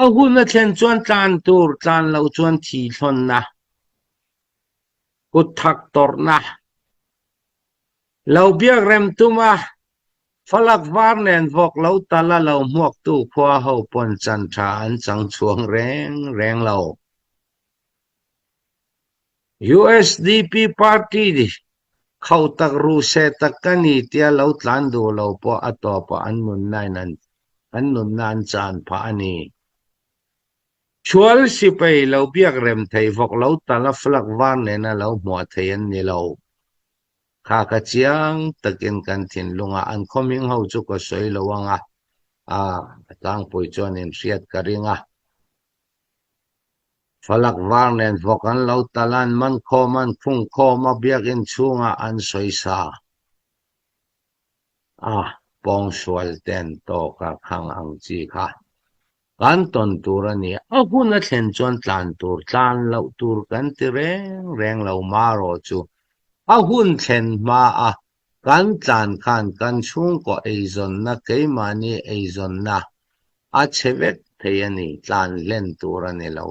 A hun a thlen chuan tlan tur tlan loh chuan thi thlawnna, kut thak tawrhna, lo biak rem tum a, falak var nen vawk lo tal a lo hmuaktu khua ho pawn chan tha an chang chhuang reng reng lo. USDP party khauh tak ruh seh tak ka ni tia lo tlan duh lo pawh a tawpah an nunna in an an nunna an chan phah a ni. Thual sipai lo biak rem thei vawk lo tal a flag var nena lo hmuah thei an ni lo. Kha ka chiang takin kan thinlungah an khawming ho chu ka sawi lo ang a, a tlangpui chuan inhriat ka ring a. Falak var nen vawk an lo tal a, an man khawm a, an khung khawm a, biakinn chhungah an sawi sa a, pawngsual te an tawk a, khang ang chi kha kan tawn tur a ni. A hun a thlen chuan tlan tur, tlan loh tur kan ti reng reng lo marawh chu a hun thlen hma a kan tlan khan kan chhungkaw eizawnna, keimahni eizawnna a chhe vek thei a ni, tlan hlen tur a ni lo.